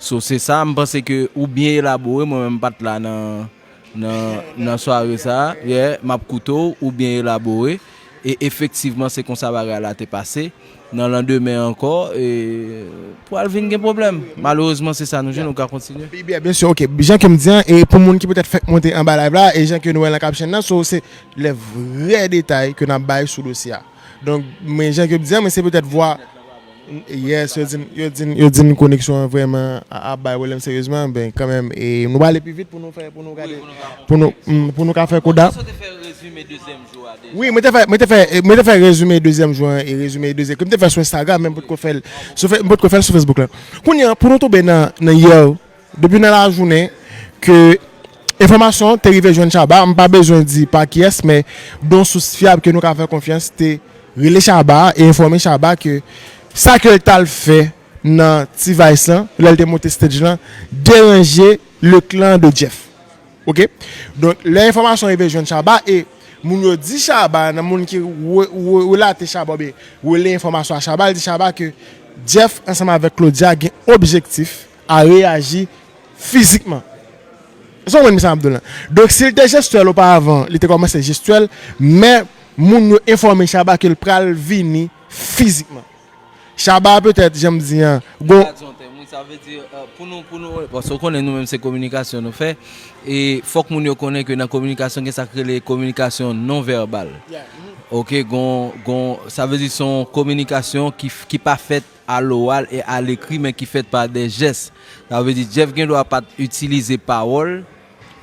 So, se sa, m panse ke ou byen elabore, mwen menm m pa t la nan, nan, nan sware sa a, yeah, m ap koute w, ou byen elabore. E efektivman, se konsa bagay la te pase. Nan landemen ankò, e, pral vin gen pwoblèm. Malerezman, se sa nou jwenn, nou ka kontinye. Byen, byen si, ok. Jan ke m di an, e pou moun ki petèt fèk monte anba live la, e jan ke nou wè nan caption nan, so, se lè vrè detay ke n ap bay sou dosye a. Donk, men jan ke m di an, men se petèt vwa, yes, yo di n, yo di n, yo di n koneksyon an vrèman a, ap bay pwoblèm seryezman, ben, kanmenm, e nou prale pi vit pou nou fè, pou nou gade, pou nou, mm, pou nou ka fè koda. Wi, mwen te fè, mwen te fè, mwen te fè rezime dezyèm jou an e rezime dezyèm ke m te fè sou Instagram, men m potko fè l sou Fe-, m potko fè l sou Facebook la. Kounye a, pou nou tonbe nan, nan yè, depi nan lajounen, ke enfòmasyon te rive jwenn Shabba, m pa bezwen di pa kiyès, men yon sous fyab ke nou ka fè konfyans te rele Shabba e enfòme Shabba ke sa ke l t al fè nan T-Vice lan, lè l te monte stage lan, deranje le clan de Jeff. Oke? Donk, lè enfòmasyon rive jwenn Shabba, e moun yo di Shabba, nan moun ki re-, re-, relate Shabba, oubyen rele enfòmasyon a Shabba, l di Shabba ke Jeff ansanm avèk Claudia gen objektif a reyaji fizikman. Sa w konprann sa m ap di w lan? Donk, si l te jestyèl oparavan, li te kòmanse jestyèl, men moun yo enfòme Shabba ke l pral vini fizikman. Shabba petèt, jan m di an, gon. Gad yon tèm, wi, sa vle di, euh, pou nou, pou nou, paske w konnen nou menm se kominikasyon nou fè, e fòk moun yo konnen ke nan kominikasyon gen sa k rele kominikasyon non vèbal. Oke, gon, gon, sa vle di se yon kominikasyon ki, ki pa fèt a loral e a lekri, men ki fèt pa de jès. Sa vle di Jeff gen dwa pa t itilize pawòl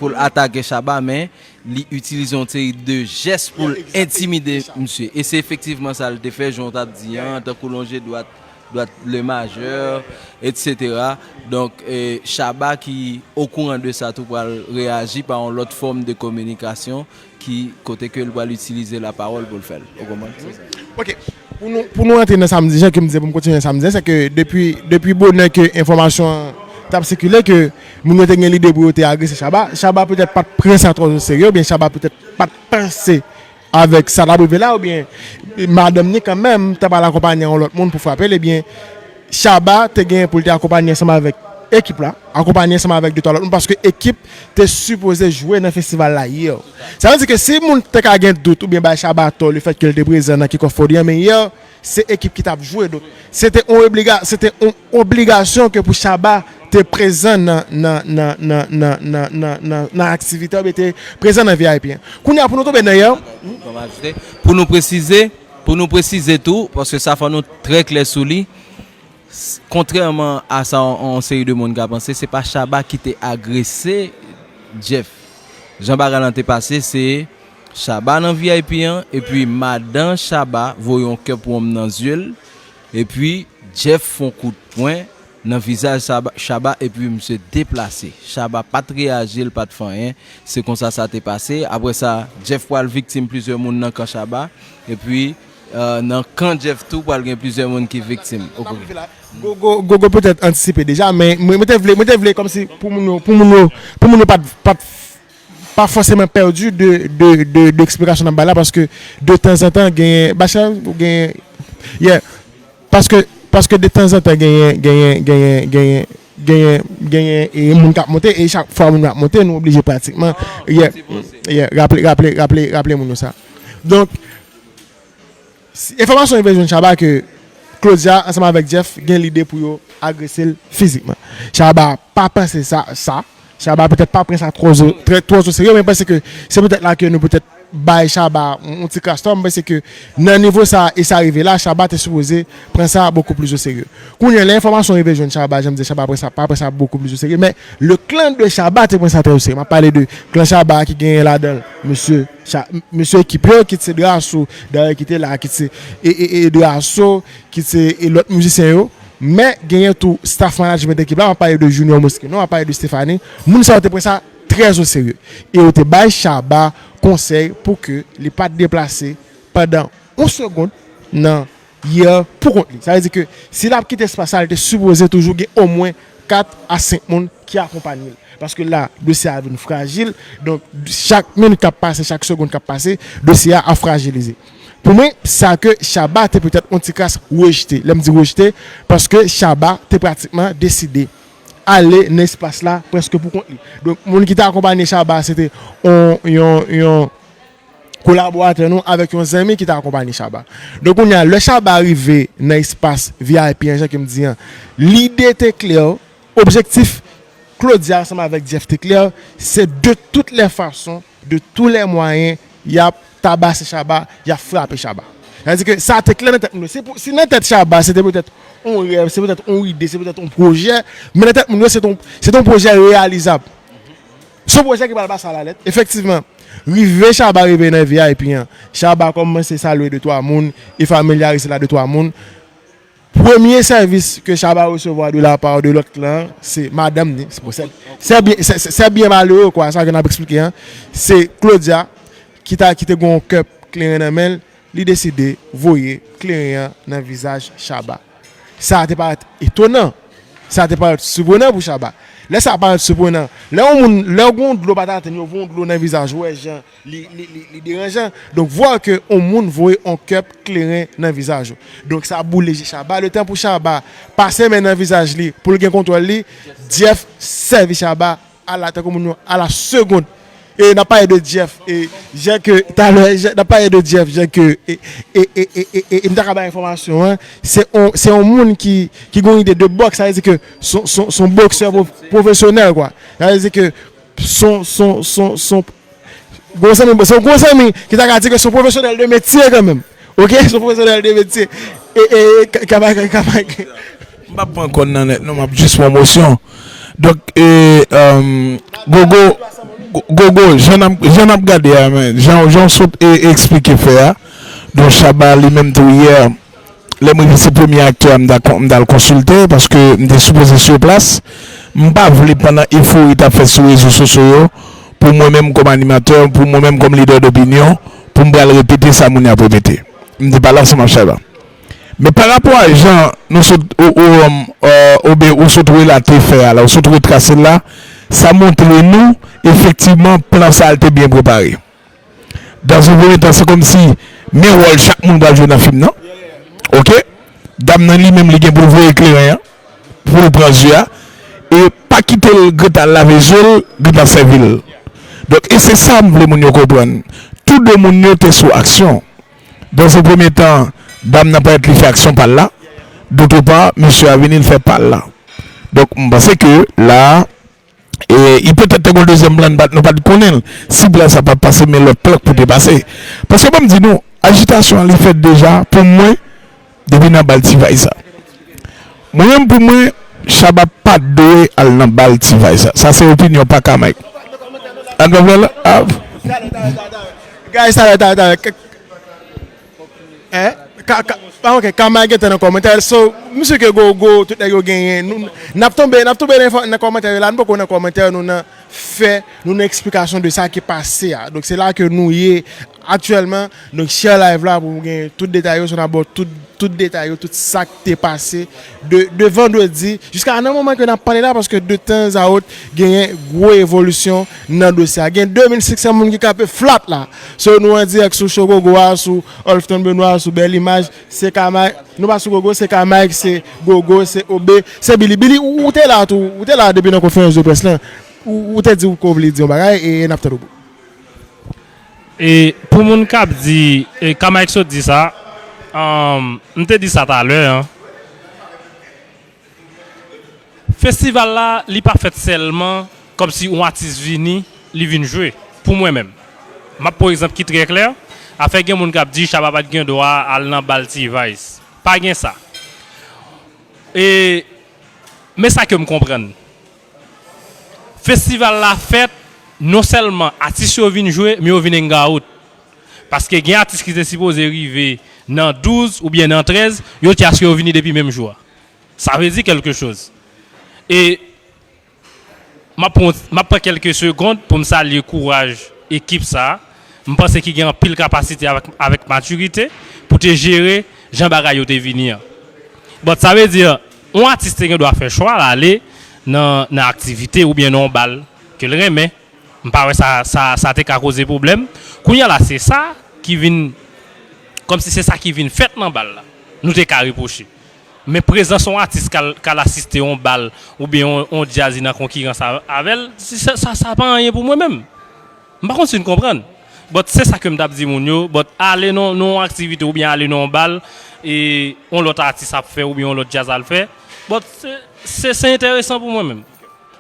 pou l atake Shabba, men li itilize yon seri de jès pou l entimide misye. E se efektivman sa l te fè, jan w t ap di an, tankou lonje dwat, dwat le majè, etsetera. Donk, e, Shabba ki okouran de sa tou pral reyaji pa yon lòt fòm de kominikasyon ki kote ke l pral itilize lapawòl pou l fè l. Ou konprann? Se sa. Ok. Pou nou, pou nou rantre nan sa m di, jan ke m di, pou m kontinye sa m di, se ke depi, depi bonè ke enfòmasyon an t ap sikile, ke moun yo te gen lide pou yo te agrese Shabba, Shabba petèt pa t pran sa twò o serye, oubyen Shabba petèt pa t panse avèk sa t ap rive la, oubyen madanm ni kanmenm t ap al akonpanye yon lòt moun pou frape l, ebyen, Shabba te gen pou l te akonpanye ansanm avèk ekip la, akonpanye ansanm avèk de twa lòt moun, paske ekip te sipoze jwe nan festival la yè. Sa vle di ke si moun te ka gen dout oubyen bay Shabba tò lefètke l te prezan nan Kick Off Party an, men yè, se ekip ki t ap jwe. Donk, se te yon obliga-, se te yon obligasyon ke pou Shabba te prezan nan, nan, nan aktivite a, oubyen te prezan nan V I P an. Kounye a, pou nou tonbe nan yè. Pou nou presize, pou nou presize tou, paske sa fò nou trè klè sou li, s-, kontrèman a sa yon, yon seri de moun ka panse, se pa Shabba ki te agrese Jeff. Jan bagay lan te pase, se Shabba nan V I P an, epi madan Shabba voye yon kè pwonm nan zye l, epi Jeff fè yon kout pwen nan vizaj Shabba, Shabba, epi misye deplase. Shabba pa t reyaji, l pa t fè anyen. Se konsa sa te pase. Apre sa, Jeff pral viktim plizyè moun nan kan Shabba. Epi, euh, nan kan Jeff tou, pral gen plizyè moun ki viktim. Gogo, Gogo petèt antisipe deja, men mwen, mwen te vle, mwen te vle kòmsi pou moun yo, pou moun yo, pou moun yo pa t, pa t, pa fòseman pèdi de, de, de, de eksplikasyon n ap bay la, paske de tanzantan genyen, Bachar, ou genyen, yeah, paske, paske de tanzantan genyen, genyen, genyen, genyen, genyen, genyen, e, moun k ap monte, e chak fwa moun yo ap monte, nou oblije pratikman, yeah, yeah, raple, raple, raple, raple moun yo sa. Donk, si, enfòmasyon rive jwenn Shabba ke Claudia ansanm avèk Jeff gen lide pou yo agrese l fizikman. Shabba pa panse sa, sa. Shabba petèt pa pran sa twò zo-, trè, twò o serye, men panse ke se petèt la ke nou petèt bay Shabba yon, yon ti kras tò, m panse ke nan nivo sa a, e sa rive la, Shabba te sipoze pran sa bokou plis o serye. Kounye a, lè enfòmasyon rive jwenn Shabba, jan m di, Shabba pran sa, pa pran sa bokou plis o serye, men le clan de Shabba te pran sa trè o serye. M ap pale de klan Shabba ki genyen ladan l mesye Cha-, mesye ekip yo, kit se Drasso, dayè ki te la, kit se e, e, e Drasso, kit se e lòt mizisyen yo. Men genyen tou staff management ekip la, m ap pale de Junior Moschino, m ap pale de Stéphanie. Moun sa yo te pran sa trè o serye. E yo te bay Shabba konsèy pou ke li pa t deplase pandan yon segonn nan yè pou kont li. Sa vle di ke si l ap kite espas la, li te sipoze toujou gen omwen kat a senk moun ki akonpanye l. Paske la, dosye a vin frajil. Donk, chak minit k ap pase, chak segonn k ap pase, dosye a ap frajilize. Pou mwen, sa ke Shabba te petèt yon ti kras rejte. Lè m di rejte, paske Shabba te pratikman deside ale nan espas la prèske pou kont li. Donk, moun ki te akonpanye Shabba, se te yon, yon, yon kolaboratè nou avèk yon zanmi ki te akonpanye Shabba. Donk, kounye a, lè Shabba rive nan espas V I P an, jan ke m di an, lide te klè, objektif Claudia ansanm avèk Jeff te klè, se de toutes les façons, de tous les moyens, y ap tabase Shabba, y ap frape Shabba. Sa vle di ke sa te klè nan tèt moun yo. Si, pou, si nan tèt Shabba, se te petèt yon rèv, se petèt yon ide, se petèt yon pwojè, men nan tèt moun yo, se te yon, se te yon pwojè reyalizab. Se yon pwojè ki pral pase alalèd. Efektivman, rive Shabba rive nan V I P an, Shabba kòmanse salye de twa moun e familyarize l a de twa moun. Premye sèvis ke Shabba resevwa de la part de lòt klan an, se madanm ni. Bon, se, se byen, se, se, se byen malere, kwa, sa ke n ap eksplike an. Se Claudia ki ta, ki te gen yon kèp kleren nan men l, li deside voye kleren an nan vizaj Shabba. Sa te parèt etonan. Sa te parèt siprenan pou Shabba. Lè sa parèt siprenan, lè yon moun, lè yon dlo pa t atenn, yo voye yon dlo nan vizaj, ou wè jan li, li, li, li deranjan. Donk, vwa ke yon moun voye yon kèp kleren nan vizaj ou. Donk, sa boule je Shabba. Letan pou Shabba pase men nan vizaj li, pou l gen kontwòl li, Jeff sèvi Shabba a la, tankou moun yo, a la segonn. E n ap pale de Jeff, e jan ke, talè, jan, n ap pale de Jeff, jan ke, e, e, e, e, e, e, e m ta ka bay enfòmasyon, an, se yon, se yon moun ki, ki gen yon ide de bòks, sa vle di ke se yon, se yon, se yon boksè pwo-, pwofesyonèl, kwa. Sa vle di ke se yon, se yon, se yon, se yon, gwo zanmi, se yon gwo zanmi ki ta ka di ke se yon pwofesyonèl de metye kanmenm. Oke? Se yon pwofesyonèl de metye. E, e, e, ka, ka, ka, ka, ka, M p ap pran kòn nan nèt, non, m ap jis pran mosyon. Donk, e, um, Gogo, Go- Gogo, jan n ap, jan n ap gade a, men, jan, jan w sot e, eksplike fè a, donk, Shabba li menm tou yè, lè m rive se premye aktè a m t al kon- m t al konsilte, paske m te sipoze sou plas. M pa vle pandan efori t ap fèt sou rezo sosyo yo, pou mwen menm kòm animatè, pou mwen menm kòm lidè dopinyon, pou m pral repete sa moun yo ap repete. M te pale ansanm ak Shabba. Men pa rapò a jan nou sot, ou, ou, um, euh, oubyen ou sot relate fè a la, ou sot retrase l la, sa montre nou, efektivman, plan sa a l te byen prepare. Dans un premier temps, se kòmsi men wòl chak moun pral jwe nan fim nan. Oke? Dam nan li menm, li gen pou l voye kleren an, pou l pran zye a, e pa kite l gentan lave zye l, gentan sèvi l. Donk, e se sa m vle moun yo konprann. Tou de moun yo te sou aksyon. Dans un premier temps, dam nan parèt li fè aksyon pa l la. D'autre part, mesye a vini l fè pa l la. Donk, m panse ke la a, e, li petèt te gen yon dezyèm plan, nou pa t konnen l. Si plan sa pa t pase, men lòt plan k pou te pase. Paske ban m di nou, ajitasyon an li fèt deja, pou mwen, depi nan bal T-Vice sa. Mwen menm pou mwen, Shabba pa t dwe al nan bal T-Vice sa. Sa se opinyon pa K-Mike. Ann pa vle la? Ah. Guys, talè, talè, talè. Hein? Ka, ka, ah, ok, K-Mike gentan nan kòmantè. So, misye ke Gogo, tout nèg yo genyen. Nou, n ap tonbe, n ap tonbe nan, nan kòmantè yo la. Nou poko nan kòmantè, nou nan fè, nou nan eksplikasyon de sa ki pase a. Donk, se la ke nou ye aktyèlman. Donk, share live la pou w gen tout detay yo, si w ap ba w tout, tout detay yo, tout sa k te pase de, de vandredi jiska nan moman ke n ap pale la, paske de tan a ot, genyen gwo evolisyon nan dosye a. Gen de mil senk san moun ki kanpe flat la. So, nou an dirèk sou show Gogo a, sou Olftan Benoît, sou Bèl Imaj, se K-Mike. Nou pa sou Gogo, se K-Mike, se Gogo, se Obe, se Billy. Billy, ou, ou te la tou, ou te la depi nan konferans de près lan. Ou, ou te di ou ke w vle di yon bagay, e n ap tande w. E pou moun k ap di, e K-Mike sot di sa, um, m te di sa talè, an. Festival la, li pa fèt sèlman kòmsi yon atis vini, li vin jwe, pou mwen menm. M ap pran yon egzanp ki trè klè. Afè gen moun k ap di Shabba pa t gen dwa al nan bal T-Vice. Pa gen sa. E, men sa ke m konprann. Festival la fèt, non sèlman atis yo vin jwe, men yo vin hangout. Paske gen atis ki te sipoze rive nan douz oubyen nan trèz, yo te aske yo vini depi menm jou a. Sa vle di kèlke choz. E m ap pran, m ap pran kèlke segond pou m salye kouraj ekip sa a. M panse ki gen anpil kapasite avèk, avèk matirite pou te jere jan bagay yo te vini an. But sa vle di, yon atis te gen dwa fè chwa l ale nan, nan aktivite oubyen nan yon bal ke l renmen. M pa wè sa, sa, sa te ka koze pwoblèm. Kounye a la, se sa ki vin, kòmsi se sa ki vin fèt nan bal la. Nou te ka repwoche. Men prezans yon atis k al, k al asiste yon bal oubyen yon, yon djaz nan konkirans a, avè l, se, sa, sa, sa pa anyen pou mwen menm. M pa konn si n konprann. But se sa ke m t ap di moun yo, but ale nan, nan yon aktivite oubyen ale nan yon bal, e yon lòt atis ap fè oubyen yon lòt djaz al fè. But se, se, se enteresan pou mwen menm.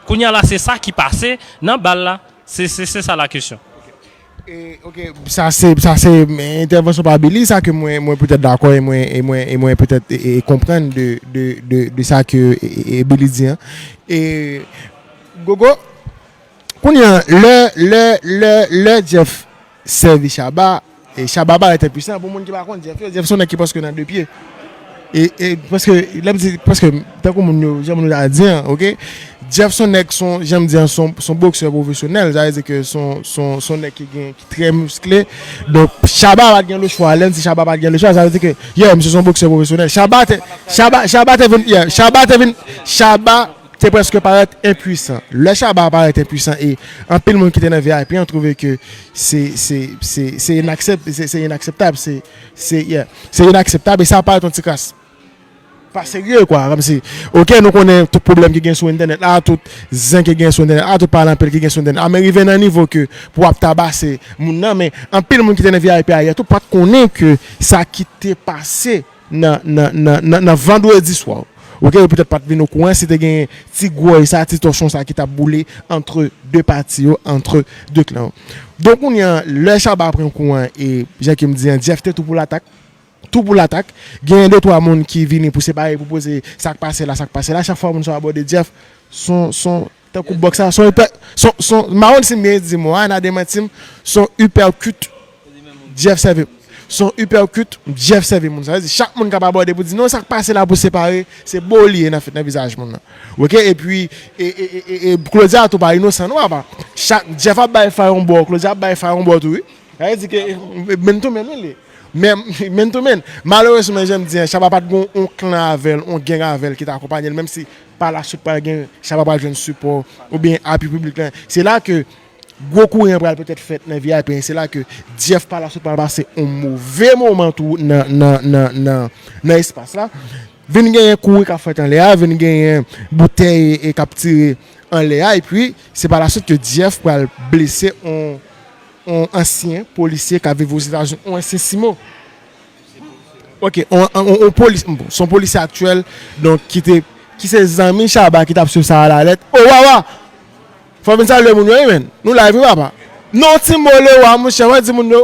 Kounye a la, se sa ki pase nan bal la. Se, se, se sa la kesyon. E, ok, sa se, sa se entèvansyon pa Billy, sa ke mwen, mwen petèt dakò e mwen, e mwen, e mwen petèt e, e konprann de, de, de, de sa ke e, e, e Billy di an. E, Gogo, kounye a, lè, lè, lè, lè Jeff sèvi Shabba, e Shabba parèt enpwisan. Pou moun ki pa konn Jeff yo, Jeff se yon nèg ki prèske nan de pye. E, e prèske, lè m di prèske, tankou moun yo, jan moun yo ta di an, ok? Jeff se yon nèg, se yon, jan m di an, se yon, se yon boksè pwofesyonèl. Sa vle di ke se yon, se yon, se yon nèg ki gen, ki trè miskle. Donk, Shabba pa t gen lechwa. Lè m di Shabba pa t gen lechwa, sa vle di ke, yeah, misye se yon boksè pwofesyonèl. Shabba te, Shabba, Shabba te vin, yeah, Shabba te vin, Shabba te prèske parèt enpwisan. Lè Shabba parèt enpwisan e anpil moun ki te nan V I P an twouve ke se, se, se, se inaksep-, se, se inakseptab, se, se, yeah, se inakseptab e sa parèt yon ti kras pa serye kwa, kòmsi, ok, nou konnen tout pwoblèm ki gen sou entènèt la, tout zen ki gen sou entènèt la, tout pale anpil ki gen sou entènèt la, men rive nan nivo ke pou w ap tabase moun nan, men anpil moun ki te nan V I P a yè tou pa t konnen ke sa ki te pase nan, nan, nan, nan, nan vandredi swa. Ok, yo petèt pa t vin okouran si te gen ti gwòy sa, ti tòchon sa ki t ap boule antre de pati yo, antre de klan yo. Donk, kounye a, lè Shabba pran kou an, e jan ke m di an, Jeff te tou pou latak. Tou pou latak. Genyen de twa moun ki vini pou separe, pou poze sa k pase la, sa k pase la. Chak fwa moun sa yo abòde Jeff, son, son, tankou bòks la, son, son, son, m pa konn si m byen di mo a, n a demanti m, son uppercut Jeff sèvi. Son uppercut, Jeff sèvi moun sa. Sa vle di, chak moun k ap abòde pou di, non, sa k pase la pou separe, se bo li ye nan, nan vizaj moun nan. Ok, epi, e, e, e, e, e Claudia tou pa inosan, non, apa. Chak, Jeff ap bay fay yon bò, Claudia ap bay fay yon bò tou, wi. Sa vle di ke, e, e, men tou men, wi, li. Men, men tou men. Malerezman, jan m di an, Shabba pa t gen yon klan avè l, yon gang avè l ki t akonpanye l, menm si pa la swit pral gen, Shabba pral jwenn sipò, oubyen apui piblik la. Se la ke gwo kouri an pral petèt fèt nan V I P an, e se la ke Jeff pa la swit pral pase yon move moman tou nan, nan, nan, nan, nan espas la. Vin genyen kouri k ap fèt anlè a, vin genyen boutèy e k ap tire anlè a, epi se pa la swit ke Jeff pral blese yon, yon ansyen polisye k ap viv Ozetazini, yon ansyen simo. Ok, on, on, on, on polis, bon, se yon polisye aktyèl, donk, ki te, ki se zanmi Shabba ki t ap swiv sa a la lèt. O wawa! Fò vin salye moun yo, wi, men. Nou live, wi, papa. Non, ti mo Lewa, monchè, mwen di moun yo.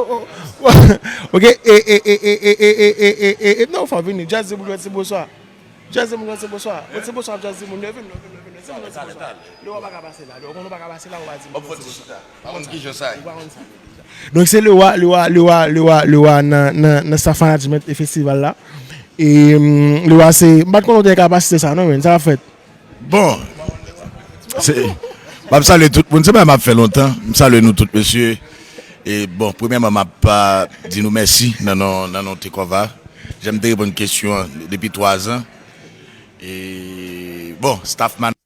Ok, e, e, e, non, fò vini. Just di moun yo ti bonswa. Just di moun yo ti bonswa. Yon ti bonswa, just di moun yo, vin, vin, vin, vin, di moun yo ti bonswa. Lewa pa ka pase la, Lewa, konnen w pa ka pase la, ou pa di moun yo ti bonswa. Pa konn kijan sa ye. Ou pa konn sa ye deja. Donk se Lewa, Lewa, Lewa, Lewa, Lewa nan, nan, nan staff management e festival la. E, mm, Lewa se, m pa t konnen w te gen kapasite sa non, men sa ap fèt. Bon, se, m ap salye tout moun, se pa m ap fè lontan, m salye nou tout mesye. E bon, premyèman, m ap, ah, di nou mèsi nan non, nan non Tekova. Jan m te reponn kesyon an depi twa zan. E bon, staff man